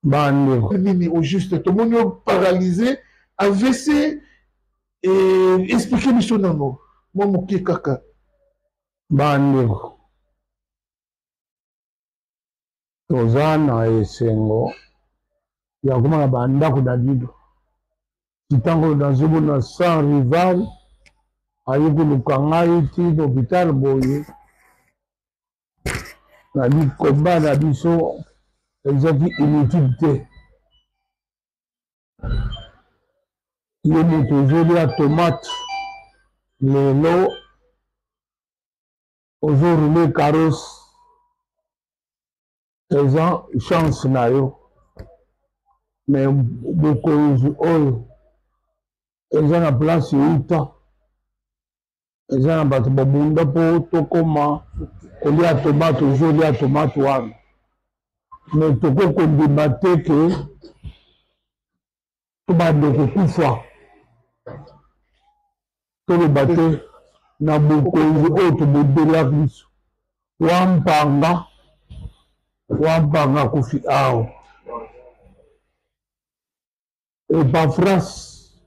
Bandeko. Nini au juste tomoni yo paralyse avc et explique biso nano mwa moke kaka. Bandeko, toza na esengo ya komona bandako na bino. Ntango nazomona sans rival aye koluka ngai ti na hôpital boye, nabi combat na biso ezaki inutile te. Yo moto ozolia tomate lelo ozoroule carrosse, eza chance na yo. Me bokonzi oyo eza na place euta, eza na bato babunda mpo tokoma kolia tomate. Ozolia tomate wana, me tokoki kondima te ke tobanda kokufa. Toloba te na bokonzi oyo tobondelaki biso wampanga wampanga akufi awa, Epafras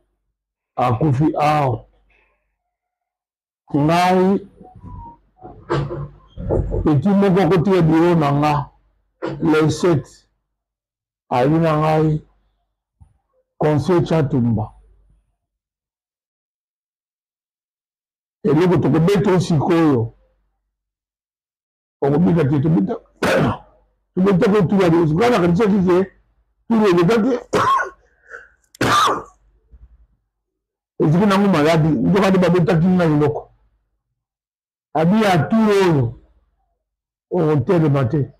akufi awa. Ngai petit moko akotika biro na nga le 7, ayebi na ngai conseil Tshatumba, eloko tokobeta sikoyo okobika te. Tobeta tobetaki otura liboso kaka, nakanisaki ke turu elekaki, eziki nango maladi, nzoka nde babetaki nga eloko abi ya turu oyo okotelema te.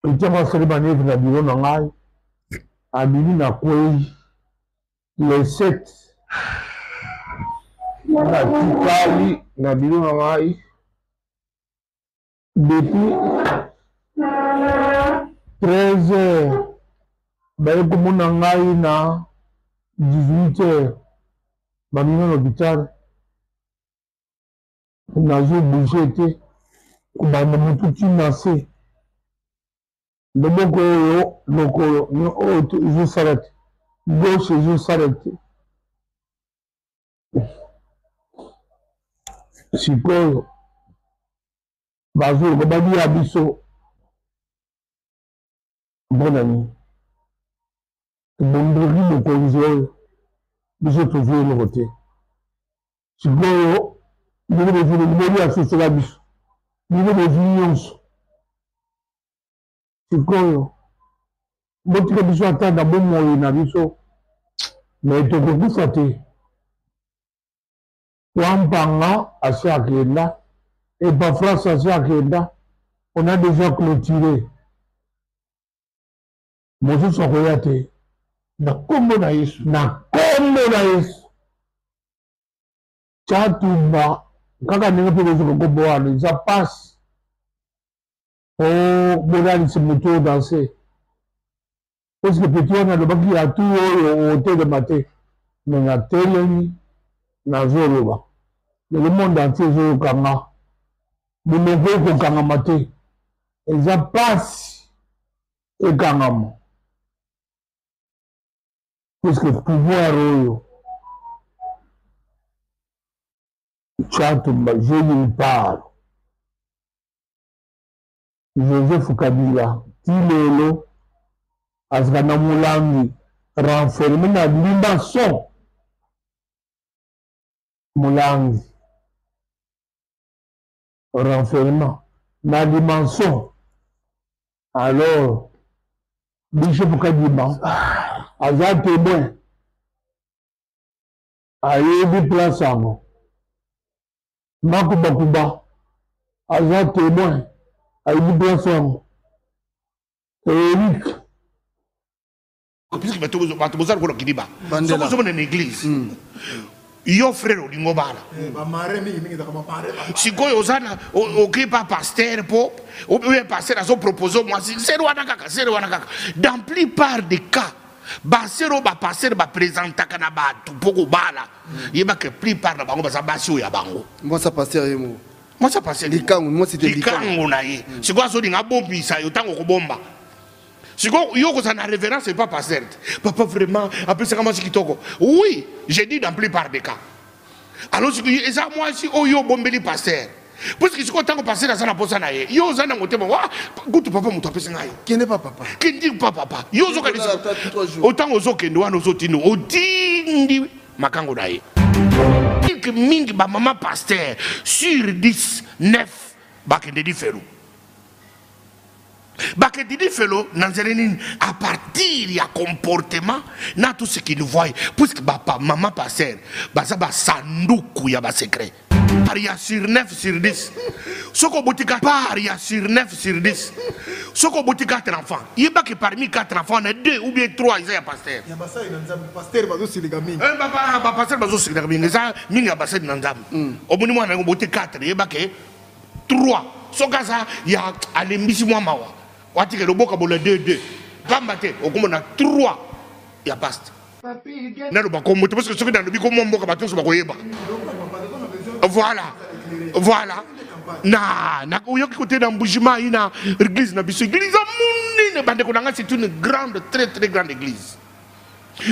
Ntango asali manevre na biro na ngai, abimi na kwei le 7, natikali na biro na ngai depuis 13 heures, baye komona ngai na 18 heures, bamemi na hôpital. Nazo bouge te kobanda motu ti na se, loboko oyo lokolo oyo ezosala te, gauche ezosala te. Sikoyo bazoluka balia biso mpona nini? Tobondelaki mokonzi oyo, biso tozwi eloko te. Sikoyo bino bozwi nini? Bolia soso na biso, bino bozwi nyonso. Sikoyo botika biso ata na bomoi na biso, me tokokufa te. Wampanga asi akenda, Epafras asi akenda, on a déjà clôturé. Mosusu akoya te. Na kombo na Yesu. Na kombo na Yesu. Tshatumba kaka ndenge mpe bozoka kombo wana eza pasi po bolalisi motu oyo danse, puisque petit wana alobaki ya tu oyo otelema te, me natelemi nazoloba lelo monde entier ezoyoka nga. Monoko ekokangama te, eza pasi ekangama, puisque pouvoir oyo Tshatumba, je lui parle, Joseph Kabila ti lelo azalaka na molangi renferme na limaçon, molangi renfermant na dimension. Alors Bishop Kadima aza témoin, ayebi place yango. Makubakuba aza témoin, ayebi place yango. Eric Puisque bato boza lokola kiliba, soki ozomona na église yo frère olingi obala sikoyo, oza na oki pa pasteur mpo oye pasteur azopropose mwasi, sere wana kaka, sere wana kaka. Dans plupart des cas, basere oyo bapasteur baprésentaka na bato mpo kobala, yebaka plupart na bango baza basi oyo ya bango. Mwasi pasteur ye moko. Mwasi ya pasteur. Likangu, mwasi te, likangu na ye. Sikoyo azolinga abombisa yo ntango okobomba. Sikoyo yo okozala na révérence epa pasteur te. Papa vraiment apesaka mwasi kitoko. Oui, j'ai dit dans plupart des cas. Alors sikoyo eza mwasi oyo obombeli pasteur. Puisque sikoyo ntango pasteur aza na posa na ye, yo oza na motema wa kutu papa moto apesi ngai. Kende pa papa. Kende pa papa. Yo ozokanisa otango ozokende wana ozotindi otindi makango na ye. Mingi ba mama pasteur sur 10 9 bakende lifelo. Bakende lifelo na nzela nini? À partir ya comportement na tout ce qu'il voit, puisque ba pa, mama pasteur baza ba sanduku ya ba secret. Par ya sur 9 sur 10. Soko botika par ya sur 9 sur 10. Soko boti 4 enfants. Yeba que parmi 4 enfants, on a 2 ou bien 3 eza ya pasteur. Ya basali na Nzambe, pasteur bazo silika mingi. Eh, ba, ba pasteur bazo silika mingi. Eza mingi ya basali na Nzambe. Omoni mwana ngo boti 4, yeba que 3. Soki aza ya alembisi mwa mawa. Watika loboka bola 2 2. Pamba te okomona 3 ya pasteur. Naloba kombo te parce que soki nalobi kombo mboka bato nyonso bakoyeba. Voilà. Voilà. Na, na, oyoki kote na Mbujimayi na église na biso, église ya monene bandeko na ngai, c'est une grande, très très grande église.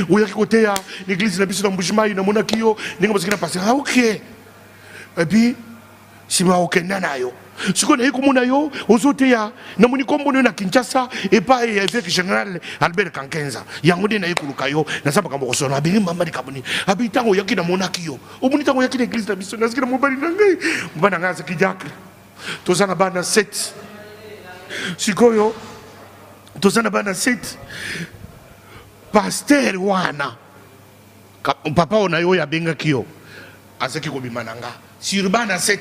Oyoki kote ya église na biso na Mbujimayi, namonaki yo ndenge bazalaki na pasteur. Ah, ok. Et puis sima okenda na yo. Sikoyo naye komona yo ozoteya, namoni kombo na yo na Kinshasa epai ya évêque général Albert Kankenza. Yango nde naye koluka yo, naza makambo kosolola. Abengi mama likambo nini? Abi ntango oyaki namonaki yo. Omoni ntango oyaki na église na biso, nazalaki na mobali na ngai. Mobali na ngai azalaki diacre. Toza na bana 7. Sikoyo toza na bana 7. Pasteur wana, papa oyo na yo oyo abengaki yo, azalaki kobima na nga. Sur bana 7,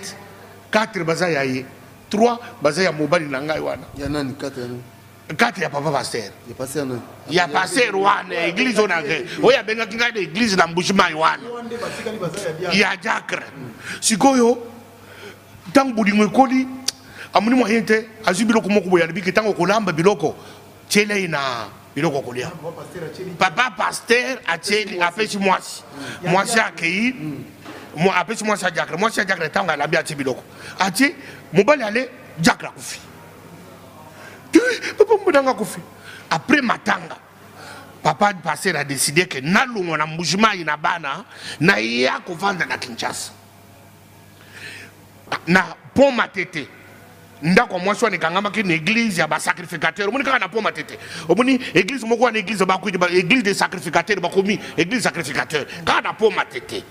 4 baza ya ye, 3 baza ya mobali na ngai wana. Ya nani 4 ya nani? 4 ya papa pasteur. Ya pasteur nani? Ya pasteur wana, église oyo na ngai. Oyo abengaki ngai na église na Mbujimayi wana. Ya diacre. Sikoyo ntango bolingo ekoli, amoni moyen te, azwi biloko moko boye, alobi ke ntango okolamba biloko, tiela ye na biloko kolia. Papa pasteur atieli, apesi mwasi. Mwasi akei, apesi mwasi ya diacre. Mwasi ya diacre ntango alambi atie biloko. Atie, mobali ale, diacre akufi. Tu, papa mbonanga akufi. Après matanga, papa pasteur a décidé que nalongwa na Mbujimayi na bana, na ya kovanda na Kinshasa. Na Pont Matete. Ndako ya mwasi wana ekangamaki na église ya ba sacrificateur. Omoni kaka na Pont Matete. Omoni église moko wana, église bakwiti, ba, église des sacrificateurs, bakomi église sacrificateur. Kaka na Pont Matete.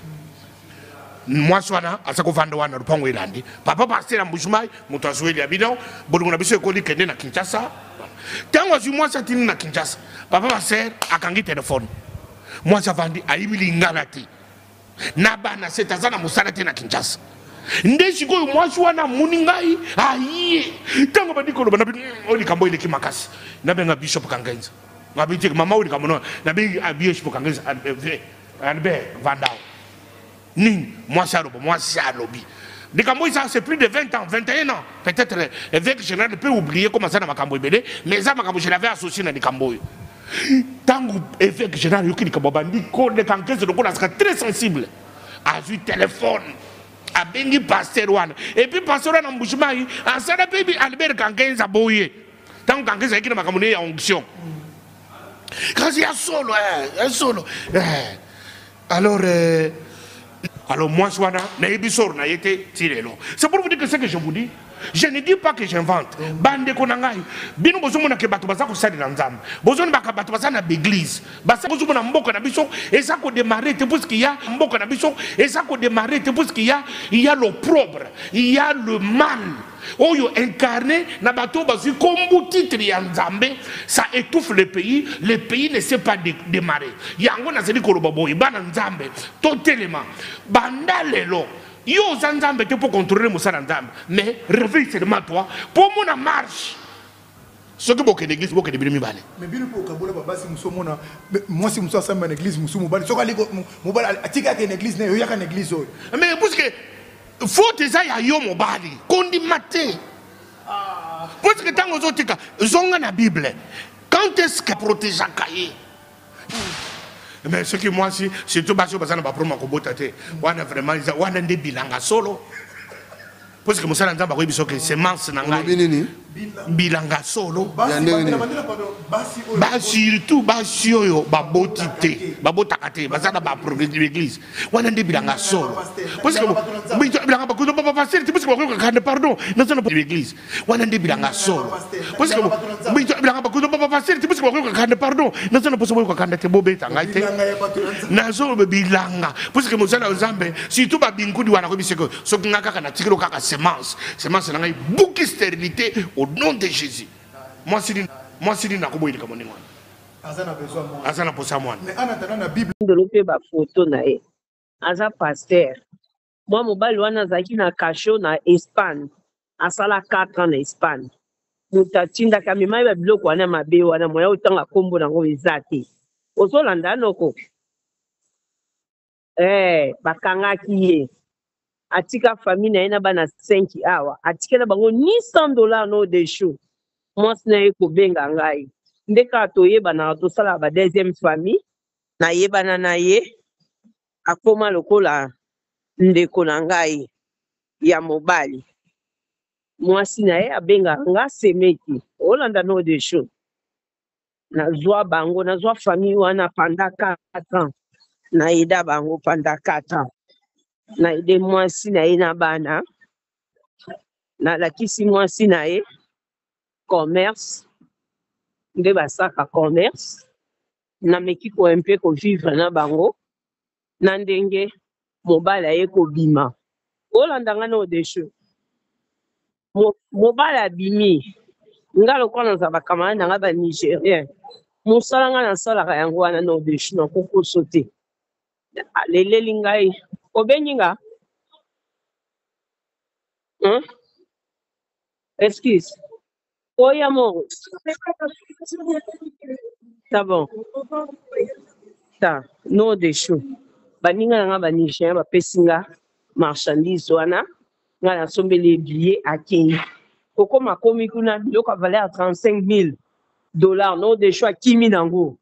Mwasi wana aza kovanda wana lupango elandi. Papa pasteur ya Mbujimayi, moto azweli ya bino, bolingo na biso ekoli kende na Kinshasa. Tango azwi mwasi atindi na Kinshasa, papa pasteur akangi telefone. Mwasi avandi ayibi lingala te. Na bana se aza na mosala te na Kinshasa. Nde sikoyo mwasi wana amoni ngai aye. Tango bandi koloba na bino, oyo likambo eleki makasi. Nabenga Bishop Kankenza. Ngabi te mama oyo likambo no, nabengi Bishop Kankenza, Albert Vandao. Nini mwasi aloba, mwasi alobi. Likambo eza c'est plus de 20 ans, 21 ans. Peut-être l'évêque général peut oublier comment ça na makambo ebele, mais ça makambo je l'avais associé na likambo oyo. Tango évêque général yoki likambo bandi koleka nkese lokola azalaka très sensible. Azwi téléphone, abengi pasteur wana. Et puis pasteur wana Mbujimayi asala pe bi Albert Kankenza boye. Tango Kankenza ayaki na makambo ne ya onction. Kasi ya solo, ya solo. Alors moi, wana, nayebi soro na ye te ti lelo. C'est pour vous dire que ce que je vous dis, je ne dis pas que j'invente. Bande ko na ngai, bino bozomona ke bato baza kosalela Nzambe. Bozomona baka bato baza na église. Baza bozomona mboka na biso eza ko démarrer te puisqu'il y a mboka na biso eza ko démarrer te puisqu'il y a, il y a l'opprobre, il y a le mal. Oyo incarné na bato bazwi kombu titre ya Nzambe, ça étouffe le pays, le pays ne sait pas démarrer. Yango nazali koloba boye, bana Nzambe, totelema. Banda lelo, yo oza Nzambe te pour contrôler mosala Nzambe, mais réveille seulement toi pour mona marche. Soki bokende église, bokende bino mibale. Mais bino po kabola ba basi muso mona, mwasi muso asamba na église musu mobali. Soki aliko, mobali atika ke na église na yo, yaka na église oyo. Mais puisque faute eza ya yo mobali, kondima te. Puisque tango ozotika, zonga na Bible. Quand est-ce que protégeaka ye? Mais soki mwasi, surtout basi oyo baza na ba problème ya kobota te, wana vraiment eza, wana nde bilanga solo. Puisque mosala Nzambe akoyebi soki semence na ngai. Olobi nini? Bilanga solo. Ya ndenge nini? Ba surtout basi oyo baboti te, babotaka te, baza na ba problème de l'église. Wana nde bilanga solo. Puisque bilanga bakuzo papa pasteur te puisque bakoyoka kanda pardon naza na l'église. Wana nde bilanga solo. Puisque bilanga bakuzo papa pasteur te puisque bakoyoka kanda pardon naza na poso boyoka kanda te bobeta ngai te. Nazo bilanga puisque mosala Nzambe surtout ba binkudi wana koyebi seko soki nga kaka natikeli kaka semence semence na ngai buki sterilité au nom de Jésus. Mwasi nini mwasi nini nakoboyi likambo ndenge wana aza na posa mwana. Ndolo mpe ba photo na ye aza pasteur mwa mobali wana azalaki na cachot na Espagne asala 4 ans na Espagne moto atindaki amemaki ba biloko wana mabe wana moya otanga nkombo na yango eza te ozolanda noko eh bakangaki ye atika famille na ye na bana 5 awa atikela bango ni 100 dollars no desho mwasi na ye kobenga ngai nde kaka toyebanaka tosalaka ba deuxième famille nayebana na ye akoma lokola ndeko na ngai ya mobali mwasi na ye abengaka nga semeki olanda no desho nazwa bango nazwa famille wana pendant 4 ans na aida bango pendant 4 ans na aide mwasi na ye na bana nalakisi mwasi na ye commerce nde basaka commerce nameki ko mpe kovivre na bango na ndenge mobali aye kobima olanda nga na odesho mobali abimi nga lokola naza ba camarade na nga ba nigérien mosala nga nasalaka yango wana na odesho nakokoso te aleleli ngai obengi nga hein? Excuse oya moko ta bon ta no desho baninga na nga ba nigérien bapesi nga marchandise wana nga nasombeli ye billet akei kokoma akomi kuna biloko ya valeur ya 35 000 dollars no desho akimi nango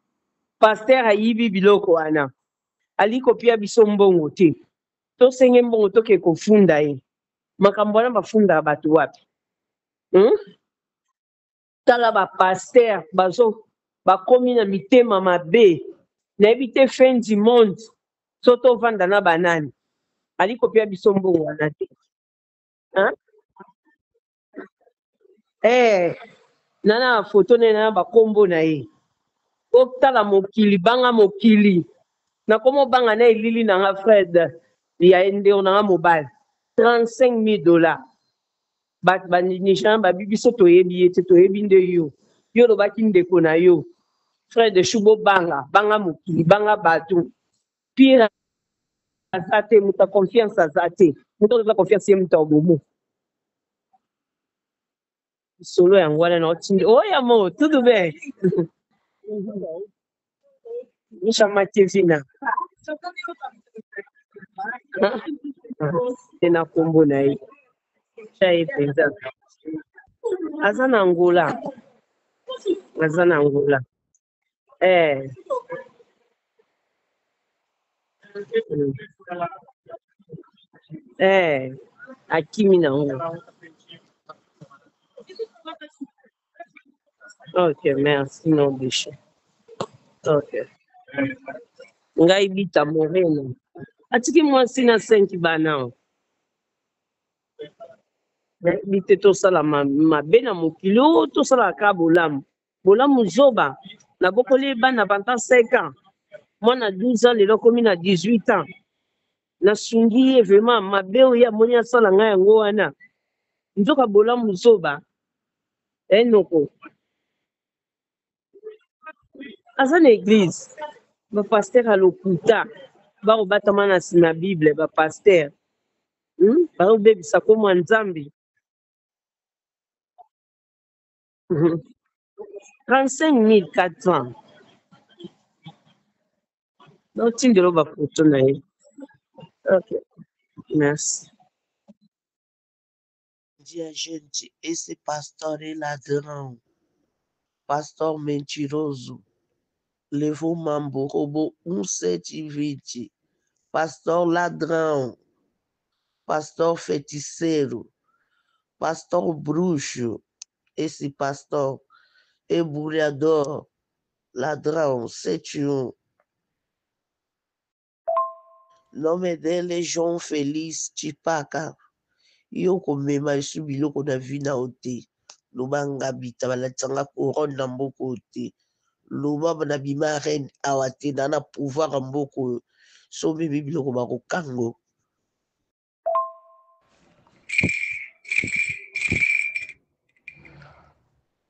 pasteur ayibi biloko wana ali kopia biso mbongo te tosenge mbongo toke kofunda ye makambo wana bafundaka bato wapi Tala ba pasteur bazo bakomi na mitema mabe nayebi te fin du monde so tovanda na banani ali kopia biso mbongo wana te hein? Eh, nana foto naye na bakombo na ye otala mokili banga mokili nakoma obanga na elili na nga Fred ya ndeko na nga mobali 35 000 dollars bato banigérien babi biso toyebi ye te toyebi nde yo yo olobaki ndeko na yo frère de chou bobanga banga mokili banga bato pire aza te moto ya confiance aza te moto aza confiance ye moto ya bomo solo yango wana na otindi oya mo tudo bem me chama Kevina te na kombo na ye tya ye mpenza aza na Angola aza na Angola eh. Eh, akimi nango. Ok, merci non déchet. Ok. Ngai Bita Moreno. Atiki mwasi na 5 bana. Nayebi te tosala mabe na mokili oyo tosalaka kaka bolamu. Bolamu zoba. Nabokoli bana pendant 5 ans. Mwana 12 ans lelo akomi na 18 ans. Nasungi ye vraiment mabe oyo amoni asala ngai yango wana. Nzoka bolamu zoba. Eh noko. Aza na église. Ba pasteur ya lokuta. Bakobatama na nsima Bible ba pasteur. Bazobebisa komwa Nzambe. 35 400. Notindelo ba photo na ye. Ok. Merci. Dia, gente, esse pastor é ladrão, pastor mentiroso, levou mambo, roubou 1,720, pastor ladrão, pastor feiticeiro. Pastor bruxo, esse pastor embrulhador, ladrão, 71. Nome dele João Félix Chipaka. Yo komema esu biloko na vie na yo te. Loba nga bita balatisa nga couronne na mboka oyo te. Loba na bima reine awa te na na pouvoir ya mboka oyo. So omemi biloko bakokango.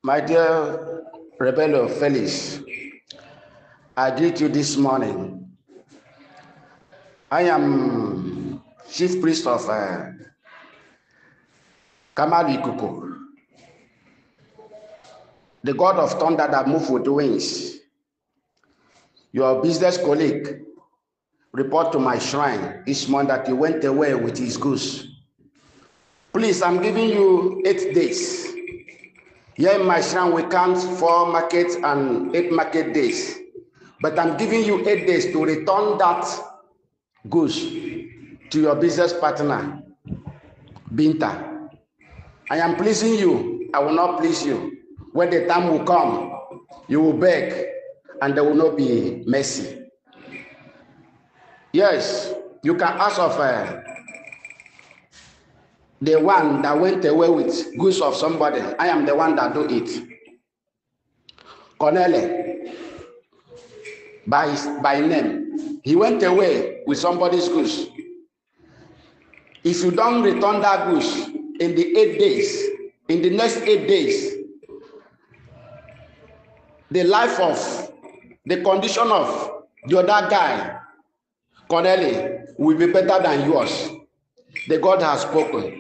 My dear Rebello Felix, I greet you this morning. I am chief priest of Kamalu Ikuku, the god of thunder that moves with wings. Your business colleague report to my shrine this morning that he went away with his goose. Please, I'm giving you 8 days. Here in my shrine, we count 4 market and 8 market days. But I'm giving you 8 days to return that goose to your business partner, Binta. I am pleasing you. I will not please you. When the time will come, you will beg and there will not be mercy. Yes, you can ask of the one that went away with goods of somebody. I am the one that do it. Cornele, by name, he went away with somebody's goods. If you don't return that goods in the 8 days, in the next 8 days, the life of, the condition of the other guy, Corneli, will be better than yours. The God has spoken.